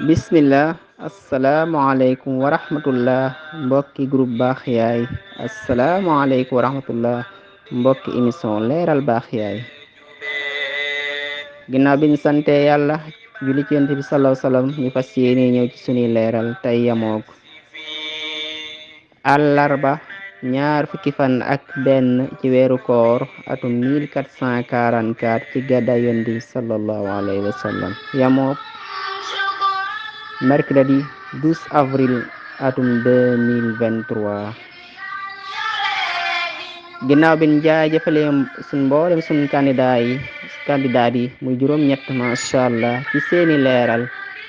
bismillah asalaamaaleykum wa rahmatullah mbokki groupe baax yaay asalaamaaleykum wa rahmatullah mbokki émission leeral baax yaay ginnaaw bi ñu sante yàlla julli ci yonent bi sallallahu alayhi wasallam ñu fas yéene ñëw ci suñuy leeral tey yamoog àllarba ñaar fukki fan ak benn ci weeru koor atum 1444 ci gàddaay yonent bi sallallahu alayhi wasallam yamoog mercredi 12 avril atum 2023 ginnaaw bi ñu jaajëfalee suñ mboolem suñ candidat yi muy juróom-ñett macha allah ci seeni leeral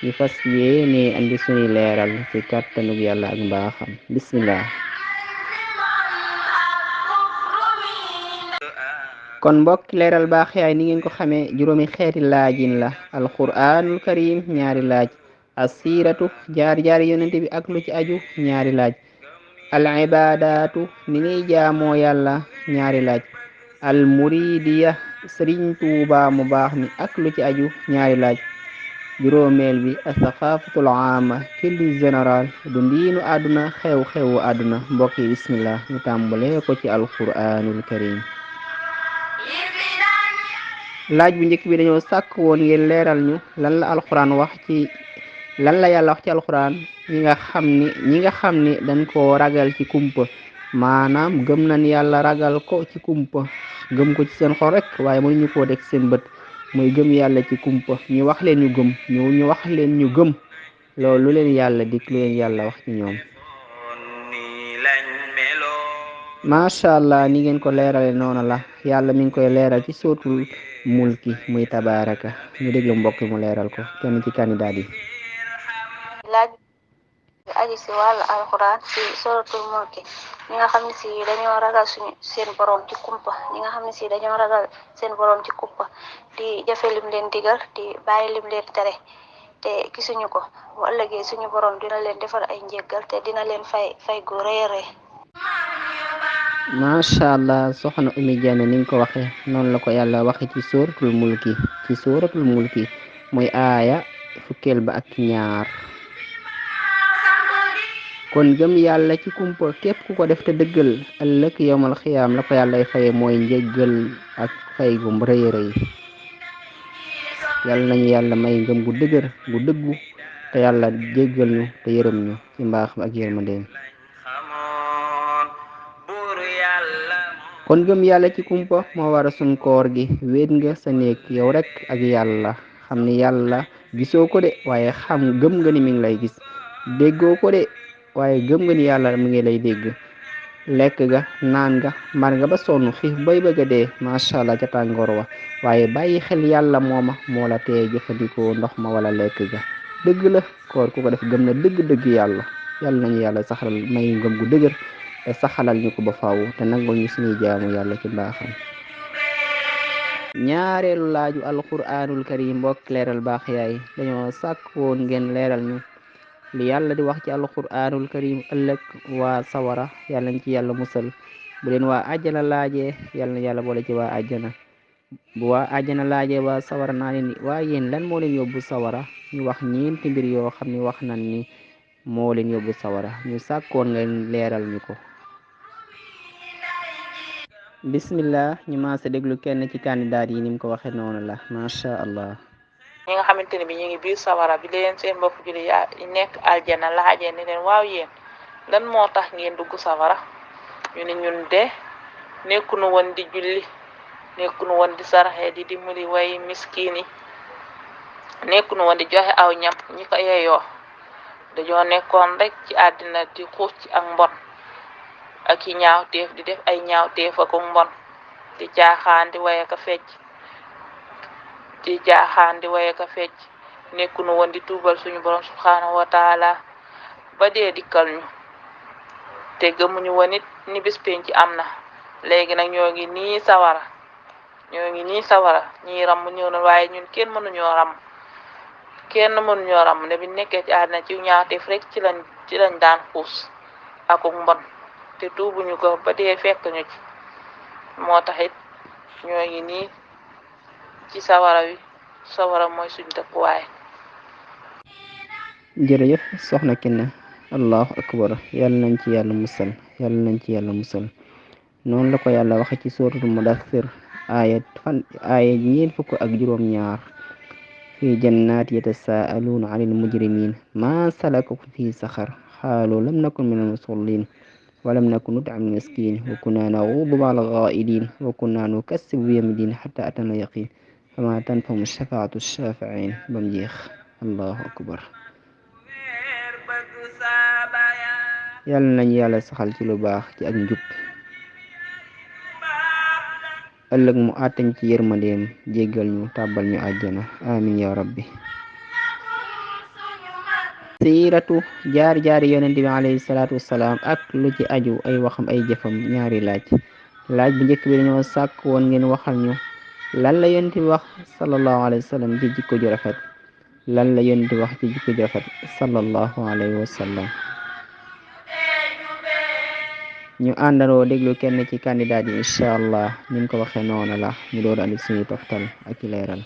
ñu fas yéene andi suñuy leeral ci kàttanug yàlla ak mbaaxam bismillah kon mbokk leeral baax yaay ni ngeen ko xamee juróomi xeeti laajin la alquranul karim ñaari laaj asiratu jaar-jaar yonente bi ak lu ci aju ñaari laaj al ibadatu ni ñuy jaamoo yàlla ñaari laaj al muridiya sëriñ tuuba mu baax mi ak lu ci aju ñaari laaj juróomeel bi asaqafatul ama culture général du ndiinu àdduna xew-xewu àdduna mbokk yi bismillah ñu tàmbalee ko ci alquranul karim laaj bu njëkk bi dañoo sàkk woon ngeen leeral ñu lan la alquran wax ci lan la yàlla wax ci alquran ñi nga xam ni dañ koo ragal ci kumpa maanaam gëm nañ yàlla ragal ko ci kumpa gëm ko ci seen xol rek waaye mënuñu koo teg seen bët muy gëm yàlla ci kumpa ñu wax leen ñu gëm ñu wax leen ñu gëm loolu lu leen yàlla dik lu leen yàlla wax ci ñoom macha allah ni ngeen ko leerale noonu la yàlla mi ngi koy leeral ci sootul mulki muy tabaraka ñu déglu mbokk mu leeral ko kenn ci candidat yi laaj bi aji si wàllu alquran si suratul mulki ñi nga xam ne si dañoo ragal seen borom ci kumpa ñi nga xam ne si dañoo ragal seen borom ci kumpa di jëfe lim leen digal di bàyyi lim leen tere te gisuñu ko bu ëllëgee suñu borom dina leen defal ay njéggal te dina leen fay gu rëy a rëy macha allah soxna Umi Diané ni nga ko waxee noonu la ko yàlla waxe ci suratul mulki muy aaya fukkeel ba ak ñaar kon gëm yàlla ci kumpa képp ku ko def te dëggal ëllëg yowmal xiyaam la ko yàllay faye mooy njéggal ak fay gu rëy rëy yàlla nañu yàlla may ngëm gu dëgër gu dëggu te yàlla jéggal ñu te yërëm ñu ci mbaaxam ak yërmandeem kon gëm yàlla ci kumpa moo war a suñ koor gi wéet nga sa néeg yow rek ak yàlla xam ni yàlla gisoo ko de waaye gëm nga ni mi ngi lay gis déggoo ko de waaye gëm nga ni yàlla mi ngi lay dégg lekk ga naan nga mar nga ba sonn xiif bay bëgg a dee macha allah ca tàngoor wa waaye bàyyi xel yàlla mooma moo la tee jëfandikoo ndox ma wala lekk ga dëgg la koor ku ko def gëm na dëgg yàlla nañu yàlla saxalal may ngëm gu dëgër te saxalal ñu ko ba faaw te nangul ñu suñuy jaamu yàlla ci mbaaxam ñaareelu laaju alquranul karim mbokk leeral baax yaay dañoo sàkk woon ngeen leeral ñu li yàlla di wax ci alquranul karim ëllëg waa sawara yàlla nañ ci yàlla musal bu leen waa àjjana laajee yàlla na yàlla boole ci waa àjjana bu waa àjjana laajee waa sawara naa leen waa yéen lan moo leen yóbbu sawara ñu wax ñeenti mbir yoo xam ni wax nañ ni moo leen yóbbu sawara ñu sàkkoon ngeen leeral ñu ko bismillah ñu maase déglu kenn ci candidat yi ni mu ko waxee noonu la macha allah ñi nga xamante ne bi ñu ngi biir sawara bi leen seen mbokk julli yaa nekk aljana laajee ni leen waaw yéen lan moo tax ngeen dugg sawara ñu ne ñun de nekkunu woon di julli nekkunu woon di saraxe di dimbali way miskin yi nekkunu woon di joxe aw ñam ñi ko yeyoo dañoo nekkoon rek ci àddina di xuus ci ak mbon ak i ñaawteef di def ay ñaawteef ak mbon di jaaxaan di waye ka fecc nekkunu woon di tuubal suñu borom subhanahu wa taala ba dee dikkal ñu te gëmuñu woon it ni bis penc am na léegi nag ñoo ngi nii sawara ñii ram ñëw na waaye ñun kenn mënuñoo ram ne bi nekkee ci àddina ci ñaawteef rek ci lañ daan xuus ak mbon te tuubuñu ko ba dee fekk ñu ci moo taxit ñoo ngi nii ci sawara mooy suñ dëkkuwaay jërëjëf soxna Kiné allahu akbar yàlla nañ ci yàlla musal yàlla nañ ci yàlla musal noonu la ko yàlla waxe ci suratul mudaththir aaya ñeent fukk ak juróom ñaar fi jannat yatasaaluuna anil mujrimin ma salakakum fi saxar xaalu lam nakun min almusallin walam nakun nut'imul miskin wa kunna naxuudu ma'al xaa'idin wa kunna nukassibu bi yawmi din hatta atana yaqin fama tanfahum shafaatu shafiin bam jeex allahu akbar yàlla nañ yàlla saxal ci lu baax ci ak njub ëllëg mu àttañ ci yërmandeem jéggal ñu tàbbal ñu àjjana amin ya rabbi siiratu jaar-jaari yonent bi alayhi salaatu wassalaam ak lu ci aju ay waxam ay jëfam ñaari laaj bu njëkk bi dañoo sàkk woon ngeen waxal ñu lan la yonent bi wax sallallahu alayhi wa sallam ci jikko ju rafet lan la yonent bi wax ci jikko ju rafet sallallahu alayhi wa sallam ñu àndandoo déglu kenn ci candidat yi incha allah ñu ko waxee noonu la ñu door andi suñu toftal ak i leeral.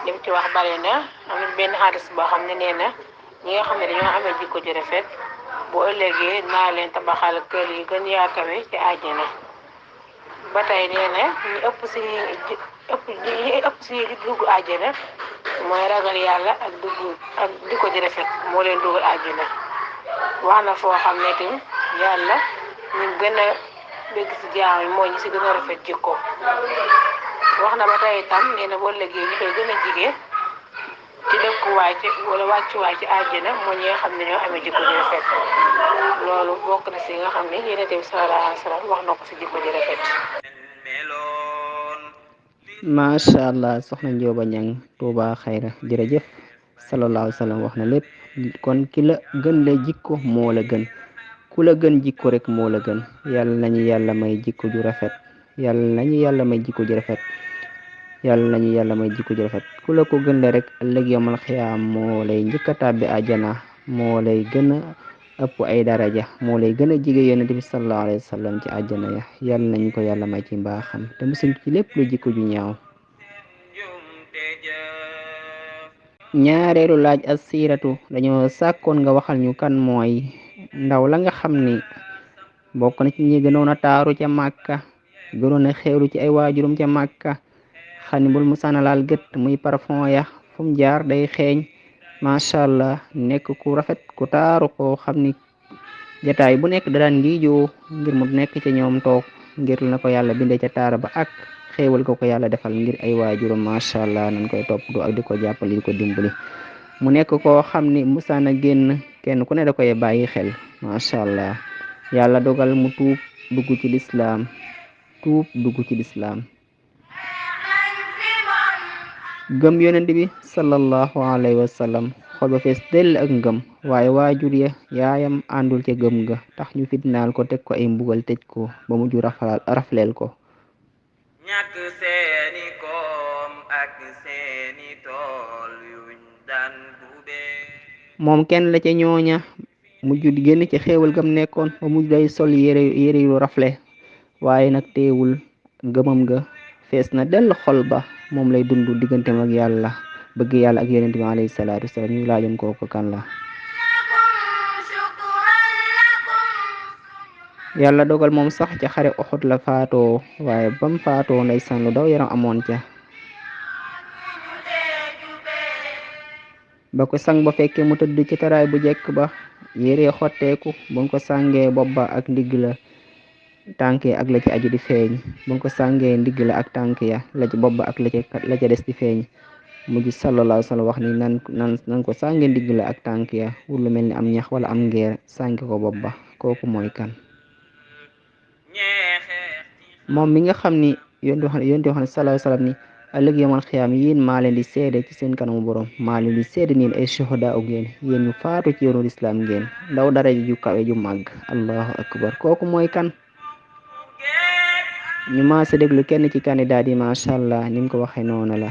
lim ci wax bare na amul benn xaalis boo xam ne nee na ñi nga xam ne dañoo amee jikko ju rafet bu ëllëgee naa leen tabaxal kër yi gën yaakawe ci àjjana ba tey nee na ñi ëpp si ñi dugg àjjana mooy ragal yàlla ak jikko ju rafet moo leen dugal àjjana wax na foo xam ne tamit yàlla ñu gën a bëgg si jaam yi mooy ñi si gën a rafet jikko wax na ba tey itam nee na boo liggéey ñi koy gën a jigee ci dëkkuwaay ci wala wàccuwaay ci àjjana mooy ñi nga xam ne ñoo amee jikko ju rafet loolu bokk na si nga xam ne Yonent bi sallallahu alayhi wa sallam wax na ko si jikko ju rafet. macha allah soxna Njóoba Ñang Tuuba xayra jërëjëf sallallahu alayhi wa sallam wax na lépp kon ki la gën la jikko moo la gën ku la gën jikko rek moo la gën yàlla nañu yàlla may jikko ju rafet yàlla nañu yàlla may jikko ju rafet yàlla nañu yàlla may jikko ju rafet ku la ko gën la rek ëllëg yawmal xiyaam moo lay njëkk a tàbbi àjjana moo lay gën a ëpp ay daraja moo lay gën a jige yonent bi sallallahu alayhi wa sallam ci àjjana ya yàlla nañu ko yàlla may ci mbaaxam te musuñ ci lépp lu jikko ju ñaaw. ñaareelu laaj as siiratu dañoo sàkkoon nga waxal ñu kan mooy ndaw la nga xam ni bokk na ci ñi gënoon a taaru ca màkka gënoon a xeewlu ci ay waajurum ca màkka xam ni bul mu sanalaal gët muy parfum ya fu mu jaar day xeeñ macha allah nekk ku rafet ku taaru koo xam ni jataay bu nekk da daan ngiijoo ngir mu nekk ca ñoom toog ngir na ko yàlla bindee ca taara ba ak xéewal ko yàlla defal ngir ay waajuram macha allah nañ koy topp du ak di ko jàppale di ko dimbali mu nekk koo xam ni musaana génn kenn ku ne da koy bàyyi xel macha allah yàlla dogal mu tuub dugg ci lislaam gëm yonent bi sallallahu alayhi wa sallam xol ba fees dell ak ngëm waaye waajur ya yaayam àndul ca gëm ga tax ñu fitnaal ko teg ko ay mbugal tëj ko ba mujj rafleel ko ñàkk seeni koom ak seeni tool yuñ daan dubee moom kenn la ca ñooña mujj di génn ci xéewal gam nekkoon ba mujj day sol yére yu rafle waaye nag teewul gëmam ga fees na dell xol ba moom lay dund digganteem ak yàlla bëgg yàlla ak yonent bi alayhi salaatu wasalaam ñu laajoon kooku kan la yàlla dogal moom sax ca xare Uhud la faatoo waaye bam faatoo ndeysaan lu daw yaram amoon ca ba ko sang ba fekkee mu tëdd ci taraay bu jekk ba yére xotteeku bu ko sàngee bopp ba ak ndigg la tànk ya ak la ci aju di feeñ bu ko sàngee ndigg la ak tànk ya la ci bopp ba ak la ca des di feeñ mujj sallallahu alayhi wa sallam wax ni nan ko sàngee ndigg la ak tànk ya wur lu mel ni am ñax wala am ngeer sànge ko bopp ba kooku mooy kan moom mi nga xam ni yonent wax ne sallallahu alayhi wa sallam ni ëllëg yamal xiyaam yéen maa leen di seede ci seen kanamu borom maa leen di seede niin ay shuhada u ngeen yéen ñu faatu ci yoonu islam ngeen ndaw dara ju kawe ju màgg allahu akbar kooku mooy kan ñu maase déglu kenn ci candidat yi macha allah ni mu ko waxee noonu la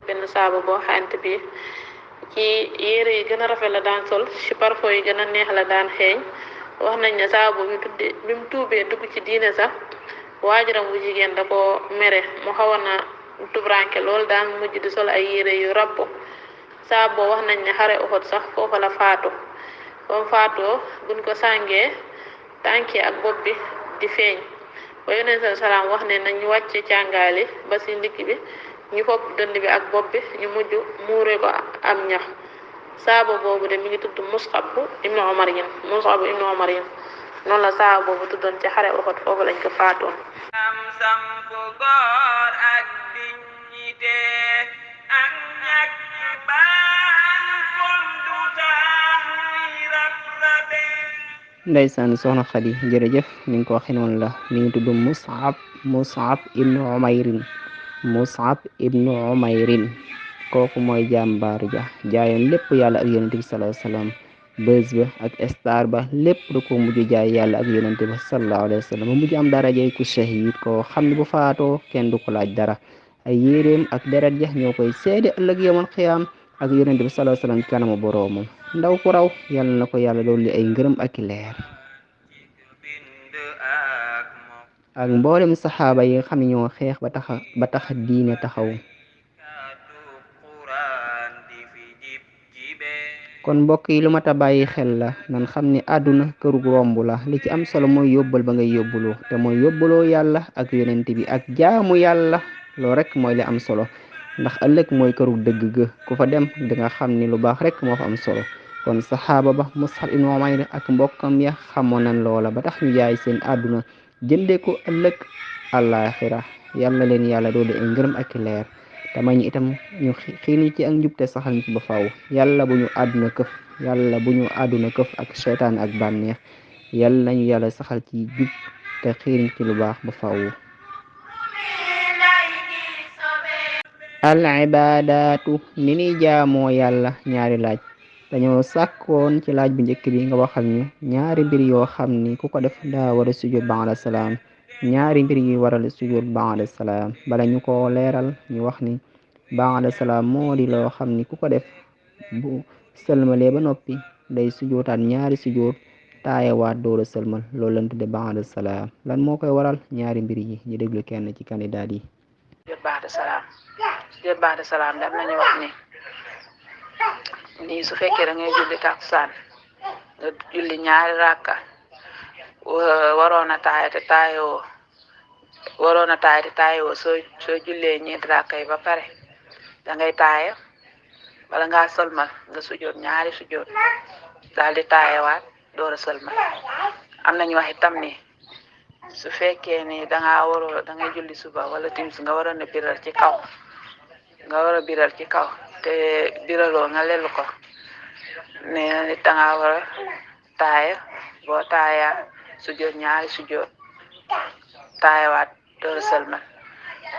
benn saabu boo xamante bi ci yére yi gën a rafet la daan sol ci parfum yi gën a neex la daan xeeñ wax nañ ne saabu bi mu tuubee dugg ci diine sax waajuram bu jigéen da ko mere mu xawoon na tubranke loolu daan mujj di sol ay yére yu rabb saabo wax nañ ne xare Uhud sax foofa la faatu bam faatoo buñ ko sàngee tànki ak bopp bi di feeñ ba yonent sa salaam wax ne nañ wàcce càngaali ba si ndigg bi ñu fopp dënd bi ak bopp bi ñu mujj muure ko am ñax saaba boobu de mi ngi tudd Mus'ab ibnu Umayr noonu la saaba boobu tuddoon ci xare Uhud foofu lañ ko faatoon am samp góor ak dignité ak ñàkk baan kon du tax muy rab-rabe. ndeysaan soxna Xadi jërëjëf ni nga ko waxee noonu la mi ngi tudd Mus'ab ibnu Umayrin kooku mooy jàmbaar ja jaayoon lépp yàlla ak yonente bi sallallahu alayhi wa sallam bës ba ak star ba lépp da ko mujj jaay yàlla ak yonente ba sallallahu alayhi wa sallam mu mujj am darajay ku shahid koo xam ne bu faatoo kenn du ko laaj dara ay yéreem ak deret ja ñoo koy seede ëllëg yawmal xiyaam ak yonente bi sallallahu alayhi wa sallam ci kanamu boroomam ndaw ku raw yàlla na ko yàlla dolli ay ngërëm ak i leer ak mboolem saxaaba yi nga xam ne ñoo xeex ba tax diine taxaw kon mbokk yi lu mat a bàyyi xel la nan xam ni àdduna kërug romb la li ci am solo mooy yóbbal ba ngay yóbbuloo te mooy yóbbuloo yàlla ak yonent bi ak jaamu yàlla loo rek mooy li am solo ndax ëllëg mooy kërug dëgg ga ku fa dem di nga xam ni lu baax rek moo fa am solo kon saxaaba ba Mus'ab ibn Umayr ak mbokkam ya xamoon nañ loola ba tax ñu jaay seen àdduna jëndee ko ëllëg àllaaxira yàlla leen yàlla doolu ay ngërëm ak leer te may ñu itam ñu xiini ci ak njub te saxal ñu ci ba faaw yàlla bu ñu àdduna këf ak seytaan ak bànneex yàlla nañu yàlla saxal ci jub te xiin ci lu baax ba faaw al ibadaatu ni ni jaamoo yàlla ñaari laaj dañoo sàkkoon ci laaj bu njëkk bi nga waxal ñu ñaari mbir yoo xam ni ku ko def daa war a sujud ba'da salaam ñaari mbir yi waral sujud ba'da salaam bala ñu ko leeral ñu wax ni ba'da salaam moo di loo xam ni ku ko def bu sëlmalee ba noppi day sujootaat ñaari sujoot taayawaat door a sëlmal loolu lañ tudde ba'da salaam lan moo koy waral ñaari mbir yi ñu déglu kenn ci candidat yi sujud ba'da salaam dam nañu wax ni nii su fekkee da ngay julli takkusaan nga julli ñaari rakka waroon a taaya te taayoo soo jullee ñeenti rakka yi ba pare da ngay taaya bala ngaa sëlmal nga sujoot ñaari sujoot daal di taayawaat door a sëlmal am nañu wax itam ni su fekkee ni da ngay julli suba wala timis nga waroon a biral ci kaw te biraloo nga lelu ko ne nit da nga war a taaya boo taaya sujoot ñaari sujoot taayawaat door a sëlmal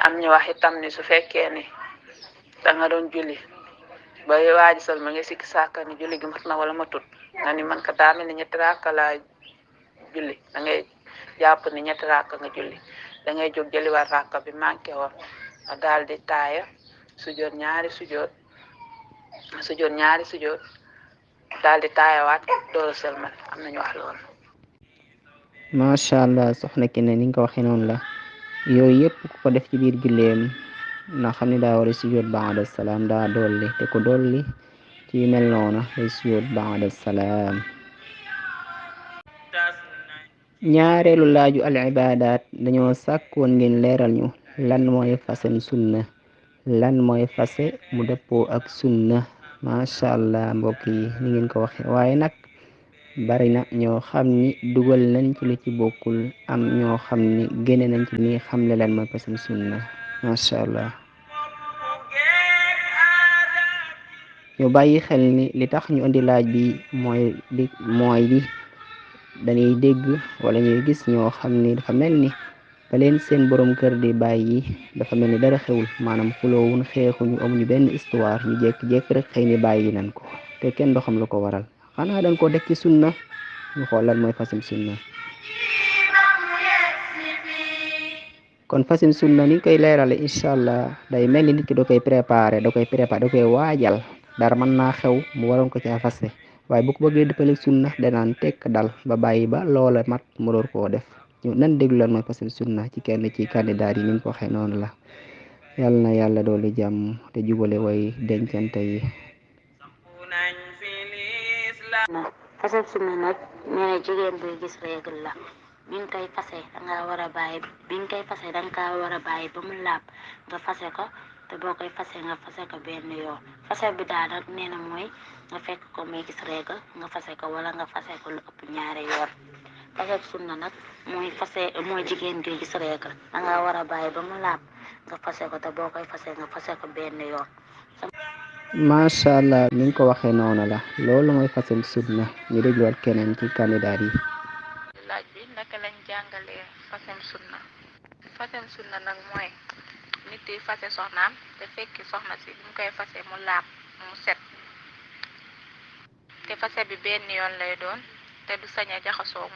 am ñu wax itam ni su fekkee ni da nga doon julli ba waaji sëlmal nga sikki sàkka ni julli gi mat na wala matut nga ni man ka daa mel ni ñetti raaka laa julli da ngay jàpp ni ñetti raaka nga julli da ngay jóg jëliwaat raaka bi manqué woon nga daal di taaya sujoot ñaari sujoot daal di taayawaat door a sëlmal am nañu wax loolu macha allah soxna ki ne ni nga ko waxee noonu la yooyu yëpp ku ko def ci biir julleem na xam ne daa war a sujud ba'da salaam daa dolli te ko dolli ci mel noona day sujud ba'da salaam ñaareelu laaju al ibadat dañoo sàkkoon ngeen leeral ñu lan mooy fasen sunna lan mooy fase mu dëppoo ak sunna macha allah mbokk yi ni ngeen ko waxe waaye nag bari na ñoo xam ni dugal nañ ci lu ci bokkul am ñoo xam ni génne nañ ci ni xam le lan mooy fasen sunna macha allah ñu bàyyi xel ni li tax ñu indi laaj bi mooy di dañuy dégg wala ñuy gis ñoo xam ni dafa mel ni ba leen seen borom kër di bàyyi dafa mel ni dara xewul maanaam xuloowun xeexuñu amuñu benn histoire ñu jékki-jékki rek xëy ni bàyyi nañ ko te kenn doo xam lu ko waral xanaa dañ ko def ci sunna ñu xool lan mooy fasim sunna kon fasim sunna ni koy leerale incha allah day mel ni nit ki da koy préparé da koy waajal dara mën naa xew mu waroon ko caa fase waaye bu ko bëggee dëppale sunna danaan tekk dal ba bàyyi ba loola mat mu door koo def ñu nan déglu lan mooy fasim sunna ci kenn ci candidat yi ni ñu ko waxee noonu la yàlla na yàlla doole jàmm te jubale way dencante yi fasal sunna nag nee na jigéen buy gis règle la bi nga koy fase danga war a bàyyi bi nga koy fase danga kaa war a bàyyi ba mu laab nga fase ko te boo koy fase nga fase ko benn yoon fase bi daal nag nee na mooy nga fekk ko muy gis règle nga fase ko wala nga fase ko lu ëpp ñaari yoon fasal sunna nag mooy jigéen guy gis règle danga war a bàyyi ba mu laab nga fase ko te boo koy fase nga fase ko benn yoon. macha allah ni nga ko waxee noonu la loolu mooy fasam sunna ñu dégluwaat keneen ci candidat yi. laaj bi naka lañ jàngalee fasem sunna nag mooy nit yi fase soxnaam te fekki soxna si bu mu koy fase mu laab mu set te fase bi benn yoon lay doon te du sañ a jaxasoo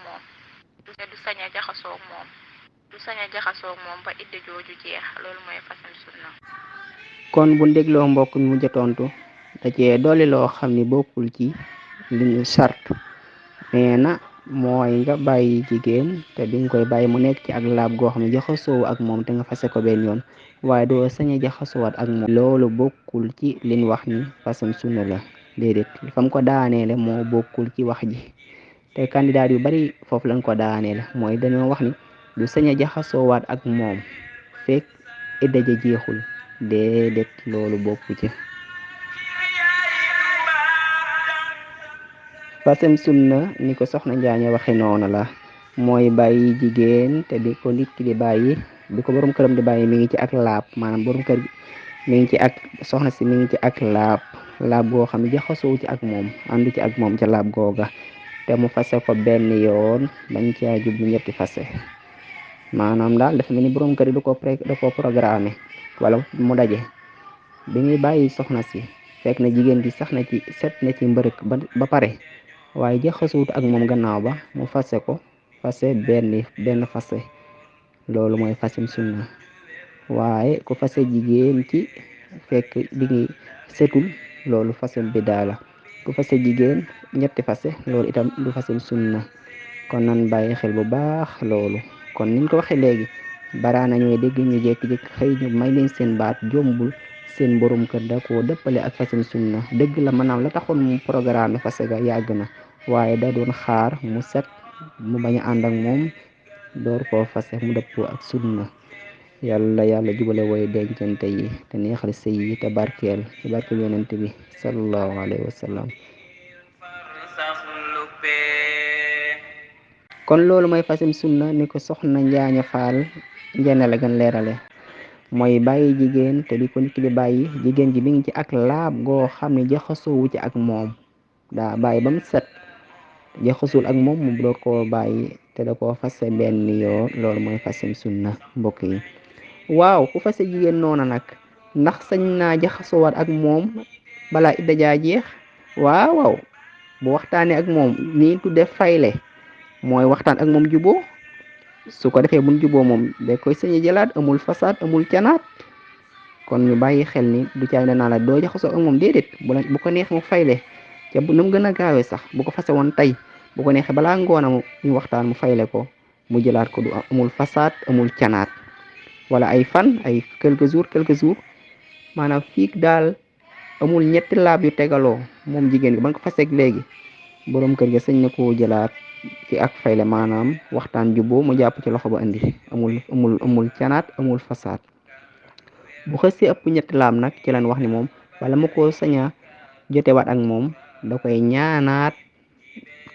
moom ba idda jooju jeex loolu mooy fasem sunna. kon bu dégloo mbokk mi mujj tontu da cee dolli loo xam ni bokkul ci li ñu sart nee na mooy nga bàyyi jigéen te bi nga koy bàyyi mu nekk ci ak laab goo xam ne jaxasoowu ak moom te nga fase ko benn yoon waaye doo sañ a jaxasoowaat ak moom loolu bokkul ci liñ wax ni fasam sunna la déedéet fam ko daaneele moo bokkul ci wax ji te candidat yu bari foofu lañ ko daaneele mooy dañoo wax ni du sañ a jaxasoowaat ak moom fekk idda ja jeexul déedéet loolu bokku ci fasem sunna ni ko soxna Njaaña waxe noonu la mooy bàyyi jigéen te di ko nit ki di bàyyi bi ko borom këram di bàyyi mi ngi ci ak laab maanaam borom kër mi ngi ci ak soxna si mi ngi ci ak laab goo xam ne jaxasoo ci ak moom àndu ci ak moom ca laab googa te mu fase ko benn yoon bañ caa jublu ñetti fase maanaam daal dafa mel ni borom kër yi da ko programmé wala mu daje bi muy bàyyi soxna si fekk na jigéen gi sax na ci set na ci mbërëk ba pare waaye jaxasuwut ak moom gannaaw ba mu fase ko fase benn fase loolu mooy fasem sunna waaye ku fase jigéen ci fekk bi ngi setul loolu fasem bidaa la ku fase jigéen ñetti fase loolu itam du fasem sunna kon nan bàyyi xel bu baax loolu kon niñ ko waxee léegi baraana ñooy dégg ñu jékki-jékki xëy ñu may leen seen baat jombul seen borom kër da koo dëppale ak fasem sunna dëgg la maanaam la taxoon mu programme fase ga yàgg na waaye da doon xaar mu set mu bañ a ànd ak moom door koo fase mu dëppoo ak sunna yàlla jubale woy dencante yi te neexal sëy yi te barkeel ci barkeel yonent bi sallallahu alayhi wa sallam kon loolu mooy fasem sunna ni ko soxna Njaaña Faal njene la gën leerale mooy bàyyi jigéen te di ko nit ki di bàyyi jigéen ji mi ngi ci ak laab goo xam ne jaxasoowu ci ak moom daa bàyyi ba mu set jaxasul ak moom mu door koo bàyyi te da koo fase benn yoon loolu mooy fasem sunna mbokk yi waaw ku fase jigéen noona nag ndax sañ naa jaxasoowaat ak moom balaa idda jaa jeex waaw bu waxtaanee ak moom nii tudde fayle mooy waxtaan ak moom juboo su ko defee buñ juboo moom da koy sañ a jëlaat amul fasaad amul canaat kon ñu bàyyi xel ni du caay danaa la doo jaxasoo ak moom déedéet bu ko neex mu fayle ca nu mu gën a gaawee sax bu ko fase woon tey bu ko neexee balaa ngoona ñu waxtaan mu fayle ko mu jëlaat ko du amul fasaad amul canaat wala ay fan ay quelques jours maanaam fii daal amul ñetti laab yu tegaloo moom jigéen gi ba nga ko faseeg léegi borom kër ga sañ na koo jëlaat ci ak fayle maanaam waxtaan juboo mu jàpp ci loxo ba indi amul canaat amul fasaad bu xësee ëpp ñetti laab nag ci lañ wax ni moom wala mu ko saña jotewaat ak moom da koy ñaanaat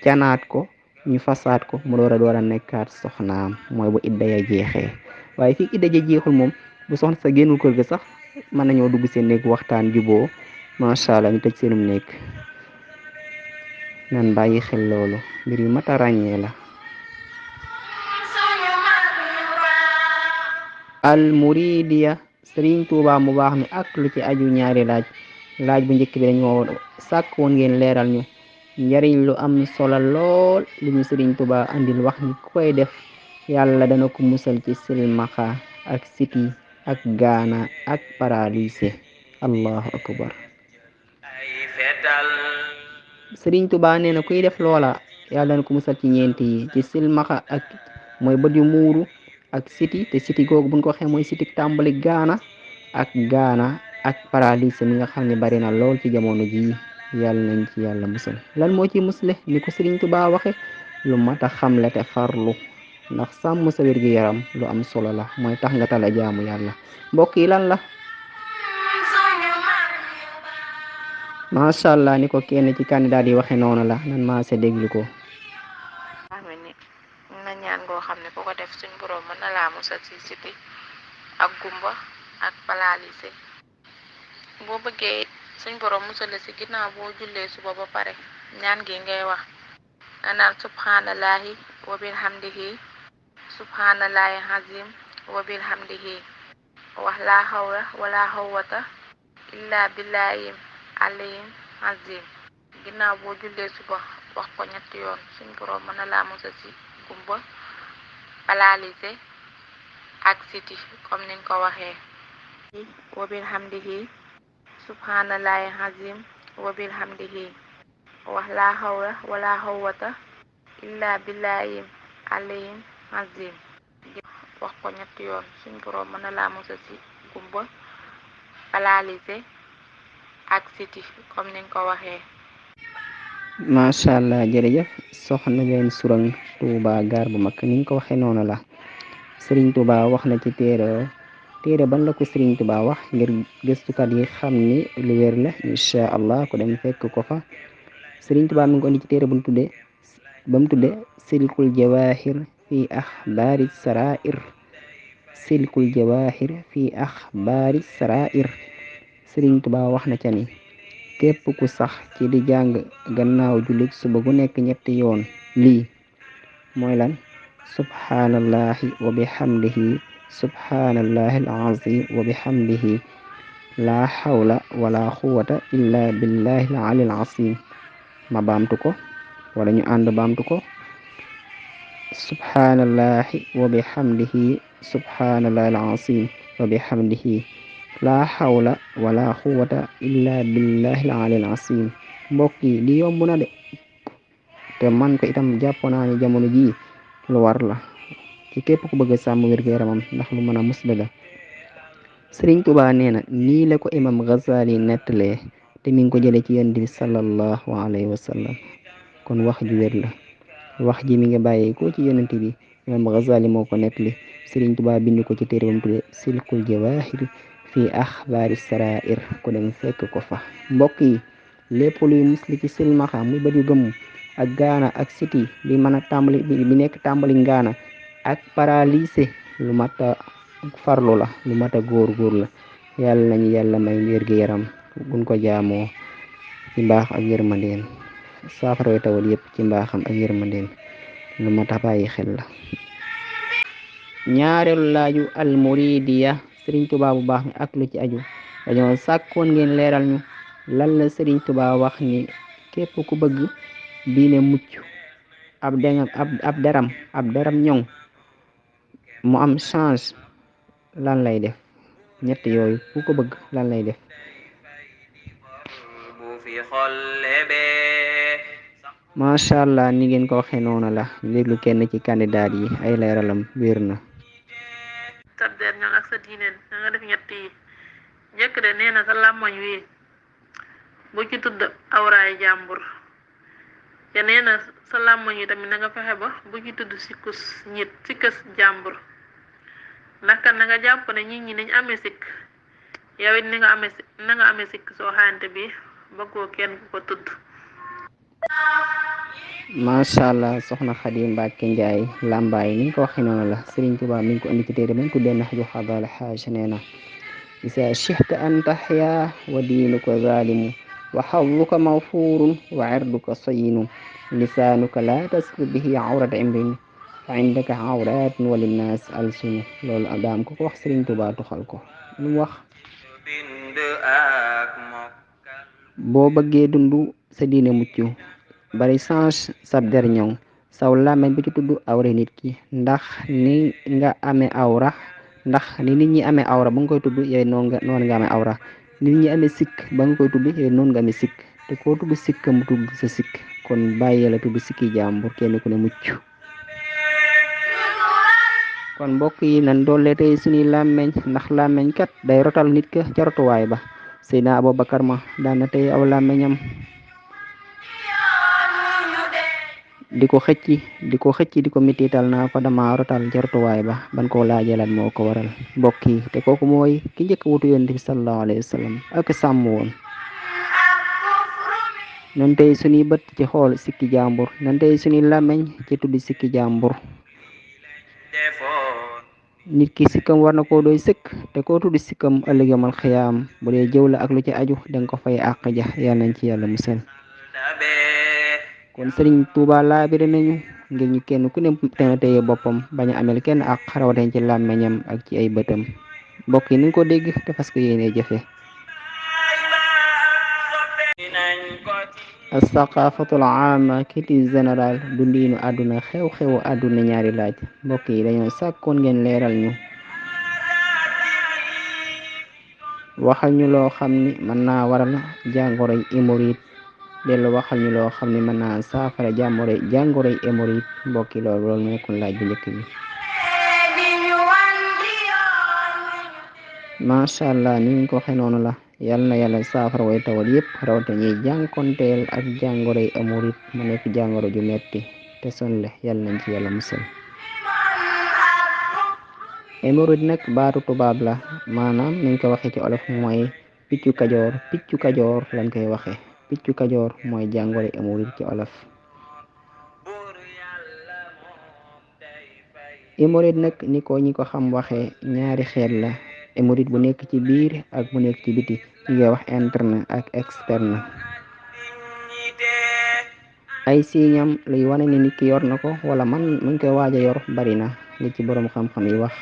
canaat ko ñu fasaat ko mu door a nekkaat soxnaam mooy bu idda ya jeexee waaye fii idda ja jeexul moom bu soxna sa génnul kër ga sax mën nañoo dugg seen néeg waxtaan juboo macha allah ñu tëj seenum néeg nan bàyyi xel loolu mbir yu mat a ràññee la al muridiya Sëriñ Tuuba mu baax mi ak lu ci aju ñaari laaj bu njëkk bi dañoo sàkk woon ngeen leeral ñu njariñ lu am solo lool li ñu Sëriñ Tuuba andil wax ni ku koy def yàlla dana ko musal ci silmaxa ak siti ak gaana ak paralysé allahu akbar Sëriñ Tuuba nee na kuy def loola yàlla dana ko musal ci ñeent yi ci silmaxa ak mooy bët yu muuru ak siti te siti googu buñ ko waxee mooy siti tàmbali gaana ak paralysé mi nga xam ne bari na lool ci jamono jii yàlla nañ ci yàlla musal. lan moo ci musle ni ko Sëriñ Tuubaa waxe lu mat a xamle te farlu ndax sàmm sa wér gi yaram lu am solo la mooy tax nga tala jaamu yàlla. mbokk yi lan la macha allah ni ko kenn ci candidat yi waxe noonu la nan maa sa déglu ko. xame ni na ñaan ngoo xam ne ku ko def suñ borom mën na laa musal ci siti ak gumba ak paralysé boo bëggee suñ borom musal la ci ginnaaw boo jullee suba ba pare ñaan gi ngay wax nga naan subhanallahi wa bihamdihi subhanallahi azim wa bihamdihi wax laa hawla wala hawwata illa billahi alayhim azim ginnaaw boo jullee suba wax ko ñetti yoon suñ borom mën na laa musal ci gumba paralysé ak siti comme niñ ko waxee wa bihamdihi subhanallahi azim wa bihamdihi wax laa hawla wala hawwata illa billahi alayhim azim wax ko ñetti yoon suñ borom mën na laa musal ci gumba paralysé ak siti comme niñ ko waxee. macha allah jërëjëf soxna leen surang Tuuba gaar bu mag ni nga ko waxee noonu la Sëriñ Tuuba wax na ci téere ban la ko Sëriñ Tuuba wax ngir gëstukat yi xam ni lu wér la incha allah ko dem fekk ko fa. Sëriñ Tuuba mi ngi ko indi ci téere ba mu tudde silkul jawahir fi axbaari sarair silkul jawahir fi axbaari sarair Sëriñ Tuuba wax na ca ni képp ku sax ci di jàng gannaaw jullit suba gu nekk ñetti yoon lii mooy lan subhanallahi wa bihamdihi subhanallahi alazim wa bihamdihi la hawla wala quwwata illa billahi alil azim ma baamtu ko wala ñu ànd baamtu ko subhanallahi wa bihamdihi subhanallahi alazim wa bihamdihi la hawla wala quwwata illa billahi alil azim mbokk yi li yomb na de te man ko itam jàpp naa ni jamono jii lu war la ci képp ku bëgg a sàmm wér-gu-yaramam ndax lu mën a musle la. Sëriñ Tuubaa nee na nii la ko imam Ghazali nettalee te mi ngi ko jëlee ci yonent bi sallallahu alayhi wa sallam kon wax ju wér la wax ji mi ngi bàyyee ko ci yonent bi imam Ghazali moo ko nettali Sëriñ Tuubaa bind ko ci téere bam tudde silkul jawahir fi axbaari sarair ko dem fekk ko fa. mbokk yi lépp luy musli ci silmaxa muy bët yu gëmm ak gaana ak siti bi mën a tàmbali bi nekk tàmbali ngaana ak paralysé lu mat a farlu la lu mat a góor la yàlla nañu yàlla may wér-gu-yaram buñ ko jaamoo ci mbaax ak yërmandeen saafara tawal yëpp ci mbaaxam ak yërmandeen lu mat a bàyyi xel la. ñaareelu laaju almuridiya Sëriñ Tuubaa bu baax mi ak lu ci aju dañoo sàkkoon ngeen leeral ñu lan la Sëriñ Tuubaa wax ni képp ku bëgg diine mucc ab daram ñoŋ mu am change lan lay def ñett yooyu ku ko bëgg lan lay def. macha allah ni ngeen ko waxee noonu la déglu kenn ci candidat yi ay leeralam wér na. sa der ñoŋ ak sa diine da nga def ñett yi njëkk de nee na sa làmmoñ wi bu ci tudd awraay jàmbur te nee na sa làmmoñ yi tamit na nga fexe ba bu ci tudd sikkas jàmbur naka na nga jàpp ne nit ñi nañ amee sikk yow it na nga amee sikk soo xaante bi bëggoo kenn ku ko tudd. macha allah soxna Xadi Mbàkke Njaay Lambaay ni nga ko waxee noonu la Sëriñ Tuubaa mi ngi ko indi ci téere bañ tuddee Nahju Qadaa'il Haaj nee na isa chihta an tahya wa diinuka zalimu wa hawluka mawfurun wa irduka sayinu lisaanuka la tasku bihi awrata imrin fa indaka awratun wa linnaas alsunu loolu daam ko wax Sëriñ Tuubaa tuxal ko lu mu wax boo bëggee dund sa diine mucc bari change sab der ñëw saw làmmeñ bi ci tudd awra nit ki ndax ni nga amee awra ndax ni nit ñi amee awra ba nga koy tudd yooyu noonu nga amee awra nit ñi amee sikk ba nga koy tudd yooyu noonu nga amee sikk te koo tudd sikk mu tudd sa sikk kon bàyyi la tudd sikki jàmbur kenn ku ne mucc. kon mbokk yi nan doole tey suñuy làmmeñ ndax làmmeñ kat day rotal nit ka ca rotuwaay ba Seydina Abubakar ma daan na tey aw làmmeñam di ko xëcc di ko mitital naa ko dama rotal jartuwaay ba ban koo laajalan moo ko waral mbokk yi te kooku mooy ki njëkk wutu yonent bi sallallahu alayhi wa sallam ak sàmm woon nan tey suñuy bët ci xool sikki jàmbur nan tey suñuy làmmeñ ci tuddi sikki jàmbur nit ki sikkam war na koo doy sëkk te koo tuddi sikkam ëllëg yamal xiyaam bu dee jëw la ak lu ci aju danga ko fay àq ja yàlla nañ ci yàlla musal kon sëriñ Tuuba laabire nañu ngir ñu kenn ku ne tena téye boppam bañ a amel kenn ak rawateen ci làmmeñam ak ci ay bëtam mbokk yi nañ ko dégg te fas ko yéene jëfe as-saqafatul aama culture générale dundiinu àdduna xew-xewu àdduna ñaari laaj mbokk yi dañoo sàkkoon ngeen leeral ñu waxal ñu loo xam ni mën naa waral jàngoroy hémorroïde dellu waxal ñu loo xam ni mën naa saafara jàngoroy hémorroïde mbokk yi loolu nekkoon laaj bu njëkk bi macha allah ni ñu ko waxee noonu la yal na yàlla saafara way tawal yépp rawate ñuy jànkonteel ak jàngoroy hémorroïde mu nekk jàngoro ju metti te sonle yal nañ ci yàlla musal hémorroïde nag baatu tubaab la maanaam niñ ko waxee ci olof mooy piccu kajoor lañ koy waxee piccu kajoor mooy jàngoroy hémorroïde ci olof hémorroïde nag ni ko ñi ko xam waxee ñaari xeet la hémorroïde bu nekk ci biir ak bu nekk ci biti ñu koy wax interne ak externe ay siiñam luy wane ni nit ki yor na ko wala man muñ koy waaj a yor bari na li ci boroom xam-xam yi wax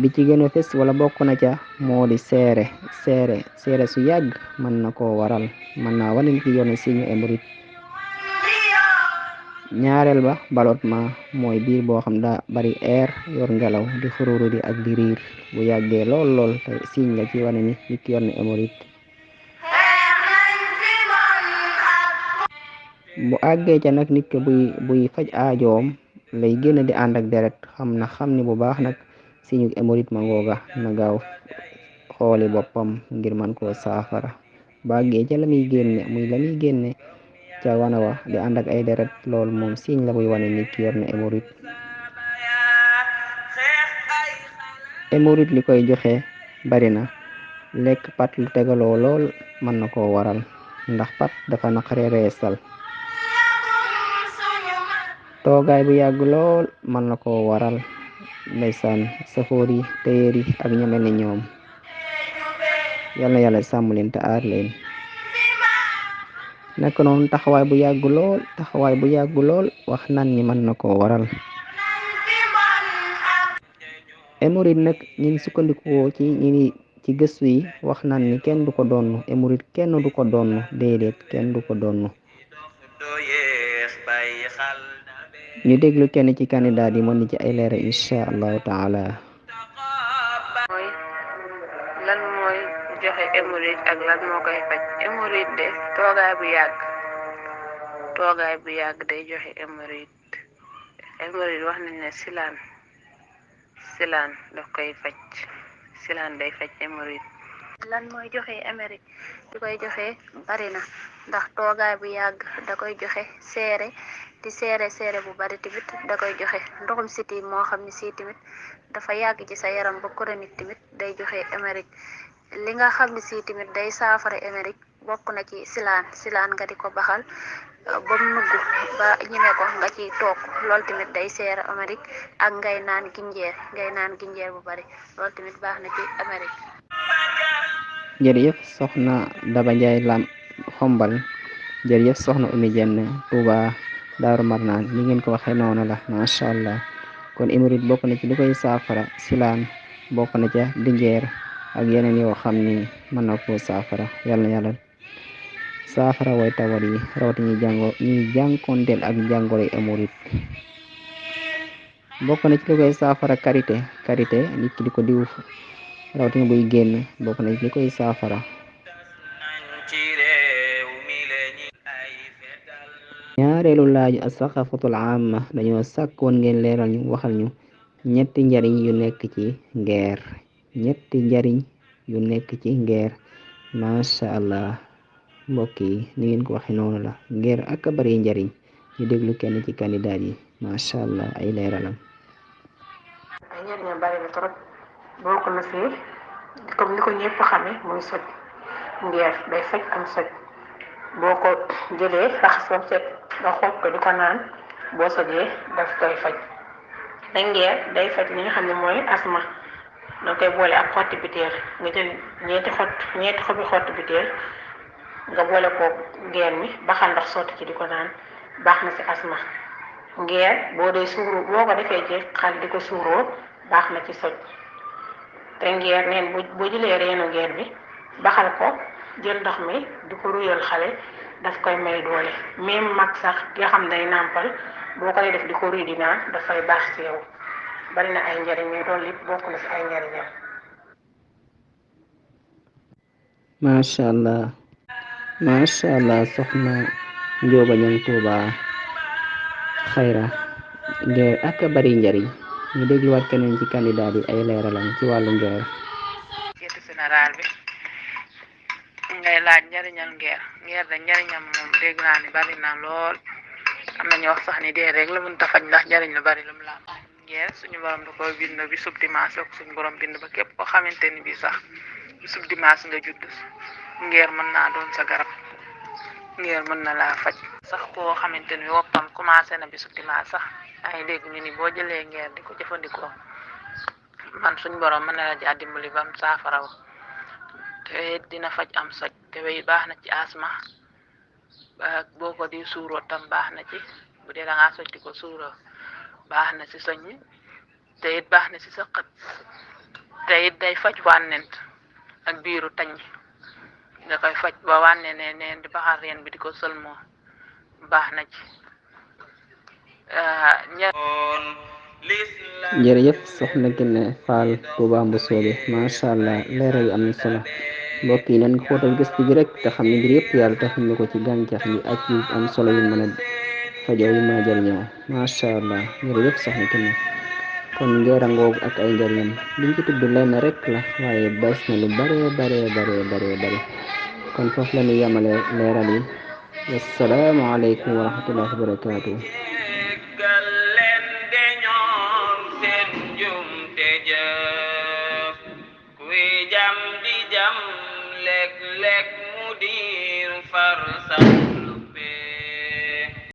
bi ci gën a fës wala bokk na ca moo di seere su yàgg mën na koo waral mën naa wane ni ki yor na siiñu hémorroïde ñaareel ba ballottement mooy biir boo xam daa bari air yor ngelaw di xururu di ak di riir bu yàggee lool te siiñ la ci wane ni nit ki yor na hémorroïde bu àggee ca nag nit ki buy faj aajoom lay génn di ànd ak deret xam ni bu baax nag siiñu hémorroïde ma ngooga na gaaw xooli boppam ngir man koo saafara bu àggee ca la muy génne ca wana wa di ànd ak ay deret loolu moom siiñ la buy wane nit ki yor na hémorroïde hémorroïde li koy joxe bari na lekk pat lu tegaloo lool mën na koo waral ndax pat dafa naqare reesal toogaay bu yàgg lool mën na koo waral ndeysaan safoor yi téyeer yi ak ñamel ni ñoom yal na yàlla sàmm leen te aar leen naka noonu taxawaay bu yàgg lool wax nan ni mën na koo waral hémorroïde nag ñi sukkandikoo ci gëstu yi wax nan ni kenn du ko donn hémorroïde kenn du ko donn déedéet kenn du ko donn ñu déglu kenn ci candidat yi mën ni ci ay leeral incha allahu taala lan mooy joxe hémorroïde ak lan moo koy faj hémorroïde de toogaay bu yàgg day joxe hémorroïde wax nañ ne silaan daf koy faj silaan day faj hémorroïde lan mooy joxe hémorroïde di koy joxe bari na ndax toogaay bu yàgg da koy joxe seere bu bari tamit da koy joxe ndoxum siti moo xam ne si tamit dafa yàgg ci sa yaram ba chronique tamit day joxe hémorroïde li nga xam ne si tamit day saafara hémorroïde bokk na ci silaan nga di ko baxal ba mu nugg ba ñime ko nga ci toog loolu tamit day seere hémorroïde ak ngay naan ginjeer bu bari loolu tamit baax na ci hémorroïde jërëjëf soxna Daba Njaay lam xombal jërëjëf soxna Umi Jenn Tuuba Daaru Marnaan ni ngeen ko waxee noonu la macha allah kon hémorroïde bokk na ci li koy saafara silaan bokk na ca dinjeer ak yeneen yoo xam ni mën na koo saafara yàlla na yàlla saafara way tawat yi rawati ñuy jànkoonteel ak jàngoroy hémorroïde bokk na ci li koy saafara karité nit ki di ko diw rawatina buy génn bokk na ci li koy saafara ñaareelu laaju as-saqafatul aama dañoo sàkkoon ngeen leeral ñu waxal ñu ñetti njariñ yu nekk ci ngeer masha allah mbokk yi ni ngeen ko waxe noonu la ngeer ak bari njariñ ñu déglu kenn ci candidat yi macha allah ay leeralam. ay njëriñam bari na trop bokk na si comme ni ko ñëpp xamee muy soj ngeer day faj am soj boo ko jëlee raxas ba set nga xooj ko di ko naan boo sojee daf koy faj te ngeer day faj li nga xam ne mooy asma da koy boole ak xotti biteel nga jël ñeenti xobi xotti biteel nga boole ko ngeer mi baxal ndox sotti ci di ko naan baax na si asma ngeer boo dee suuru boo ko defee ci xal di ko suuroo baax na ci soj te ngeer neen boo jëlee reenu ngeer bi baxal ko jël ndox mi di ko ruyal xale daf koy may doole même mag sax nga xam day nàmpal boo koy def di ko ruy di naan dafay baax ci yow bari na ay njariñ mais loolu lépp bokk na si ay njariñam. macha allah soxna Njóoba Ñaŋ Tuuba xayra ngeer ak bari njariñ ñu dégluwaat keneen ci candidat yi ay leeralam ci wàllu ngeer. société générale bi ngay laaj njariñal ngeer ngeer da njariñam moom dégg naa ni bari na lool am na ñu wax sax ni dee rek la mën ta faj ndax njariñ lu bari lu mu la ngeer suñu borom da koy bind bi sub dimanche ak suñu borom bind ba képp koo xamante ni bi sax bi sub dimanche nga judd ngeer mën naa doon sa garab ngeer mën na laa faj sax koo xamante ni woppam commencé na bi sub dimanche sax ay dégg ñu ni boo jëlee ngeer di ko jëfandikoo man suñ borom mën na la jaa dimbali bam saafaraw te dina faj am soj te wey baax na ci asma boo ko di suuroo tam baax na ci bu dee da ngaa soj di ko suuroo baax na ci soññ te it baax na ci sëqët te it day faj wànnent ak biiru tañ nga koy faj ba wànne ne neen di baxal reen bi di ko sëlmoo baax na ci jërëjëf soxna Kine Fall Touba Mbusoobe macha allah leeral yi am na solo mbokk yi nañ ko xóotal gëstu gi rek te xam ne mbir yëpp yàlla tax ñu ko ci gàncax yi ak yu am solo yu mën a fajoo yu mën a jëriñoo macha allah jërëjëf soxna Kine kon ngeerangoog ak ay njëriñam liñ ci tudd lenn rek la waaye des na lu bare kon foofu la ñu yemale leeral yi wassalaamu aleykum wa rahmatullahi wa barakaatu. kuy jam di jam lekk lekk